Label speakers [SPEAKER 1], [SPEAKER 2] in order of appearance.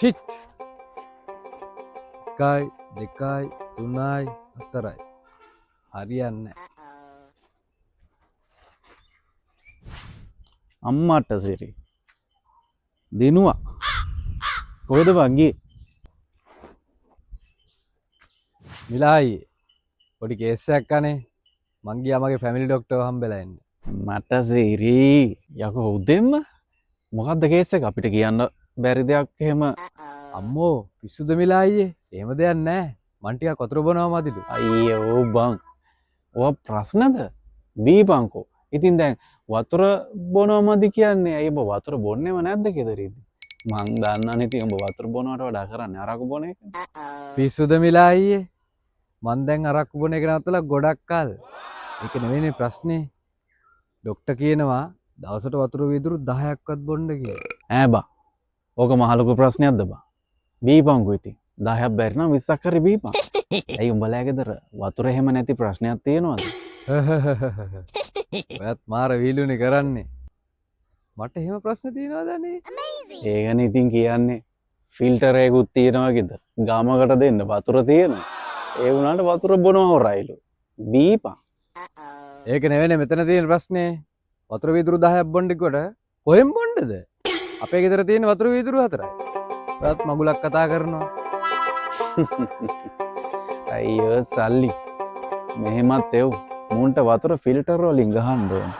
[SPEAKER 1] Shit. 1යි 2යි 3යි 4යි. හරියන්නේ නැහැ.
[SPEAKER 2] අම්මට සිරි. දිනුවා. කොහෙද බං ගියේ?
[SPEAKER 1] මිලායි පොඩි කේස් එකක් අනේ. මං ගියා මගේ ෆැමිලි ඩොක්ටර්ව හම්බෙලා එන්න.
[SPEAKER 2] මට සිරි. යකෝ උදෙන්ම මොකද්ද කේස් එක? අපිට කියන්න බැරි දෙයක් එහෙම.
[SPEAKER 1] අම්මෝ පිස්සුද මිලායියේ? එහෙම දෙයක් නෑ. මං ටිකක් වතුර බොනවා මදිලු.
[SPEAKER 2] අයියෝ බං. ඔයා ප්‍රශ්නද? බීපන්කෝ. ඉතින් දැන් වතුර බොනවා මදි කියන්නේ ඇයි ඔබ වතුර බොන්නේම නැද්ද ගෙදරදී? මං දන්නවනේ ඉතින් ඔබ වතුර බොනවට වඩා කරන්නේ අරක්කු බොන එක.
[SPEAKER 1] පිස්සුද මිලායියේ? මං දැන් අරක්කු බොන එක නවත්තලා ගොඩක් කල්. ඒක නෙවෙයිනේ ප්‍රශ්නේ. ඩොක්ටර් කියනවා දවසට වතුර වීදුරු 10ක්වත් බොන්න කියලා.
[SPEAKER 2] ඈ බං. ඕක මහ ලොකු ප්‍රශ්නයක්ද බං? බීපන්කෝ ඉතින්. 10ක් බැරි නම් 20ක් හරි බීපන්. ඇයි උඹලා ගෙදර වතුර එහෙම නැති ප්‍රශ්නයක් තියෙනවද?
[SPEAKER 1] ඔයත් මාර වීලුනේ කරන්නේ. මට එහෙම ප්‍රශ්න තියෙනවද අනේ?
[SPEAKER 2] ඒකනේ ඉතින් කියන්නේ. ෆිල්ටර් එකකුත් තියෙනවා ගෙදර. ගමකට දෙන්න වතුර තියෙනවා. ඒ වුණාට වතුර බොනවා හොරයිලු. බීපන්.
[SPEAKER 1] ඒක නෙවෙයිනේ මෙතන තියෙන ප්‍රශ්නේ. වතුර වීදුරු 10ක් බොන්න කිව්වට කොහෙන් බොන්නද? අපේ ගෙදර තියෙන වතුර වීදුරු 4යි. ඔයත් මගුලක් කතා කරනවා.
[SPEAKER 2] අයියෝ සල්ලි. මෙහෙමත් එව්. මුන්ට වතුර ෆිල්ටර් වලින් ගහන්න ඕන.